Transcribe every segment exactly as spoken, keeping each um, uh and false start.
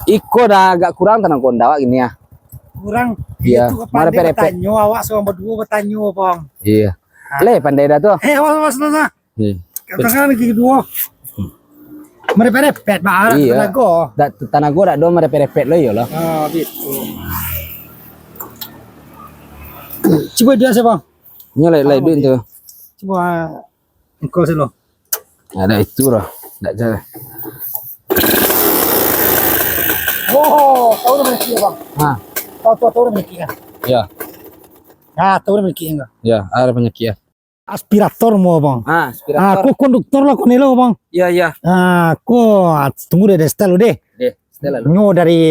Iko dah agak kurang tanago ndak awak kini ah. Kurang. Iyo. Itu pandai batanyo, awak surang baduo batanyo, Bang. Iyo. Ah. Leh, pandai dah tu. Eh, awas, awas, awas, awas. Hmm. Katakan lagi kedua. Merepet-repet, Bang, iyo. Tanago. Dak, tanago dak do merepet-repet lo, iyo lah. Ah, gitu. Cubo dia siapa? Nyo lai, lai duit tu. Cubo, ah, engkau sih lo. Ada itu lah. Ndak jalan. Oh, tahu nama lagi, Bang? Ha. Tahu, tahu, tahu nama lagi, kan? Ya. Ah, tahu nama lagi, enggak? Ya, ada penyakit ya. Aspirator mo, Bang. Ah, aspirator. Ah, ko konduktor lah, ko ni lo, Bang. Iya, iya. Ah, ko, ah, tunggu deh, deh, setel deh. Deh, setel lah. Nyo dari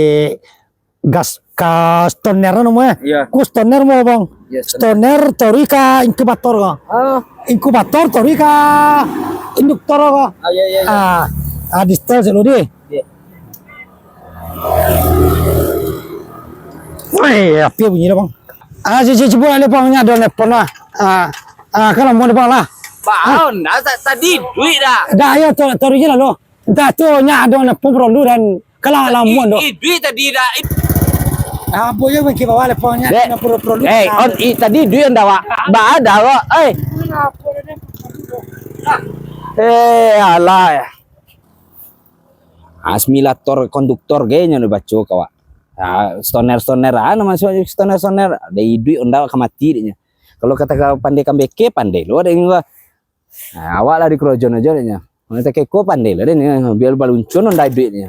gas ka stoner no mo, eh. Iya. Ko stoner mo, Bang. Iya, stoner. Stoner tori ka inkubator ko. Ah. Inkubator tori ka induktor ko. Ah, iya, iya, iya. Ah, ah, di setel selu deh. Iya. Weh, api bunyi dah, Bang. Ah, cubo, cubo lah, Bang, nyo ado nelpon lah. Ah, ah, kan lamo dah, Bang, lah. Bang, dah ta-, tadi duit dah. Dah, ayo, tu, tu je lah lo. Dah tu, nyo ado nelpon perlu dan kalah lamo dah. Ih, duit tadi dah. Ah, boleh main ke bawah nelpon nyo, dek, perlu, perlu. Eh, on, i, tadi duit ndak, Wak? Ba ada, Wak. Eh. Eh, alah ya. Asimilator konduktor ge nyo dibaco ka awak. Ah, stoner-stoner ah, nama stoner-stoner. Ada iduik onda ka mati dek nyo. Kalau kata ka pandai kambeke, pandai lo dek nyo. Ah, awak lah dikorojon ajo dek nyo. Kalau kata keko pandai lo dek nyo. Biar baluncun onda iduik nyo.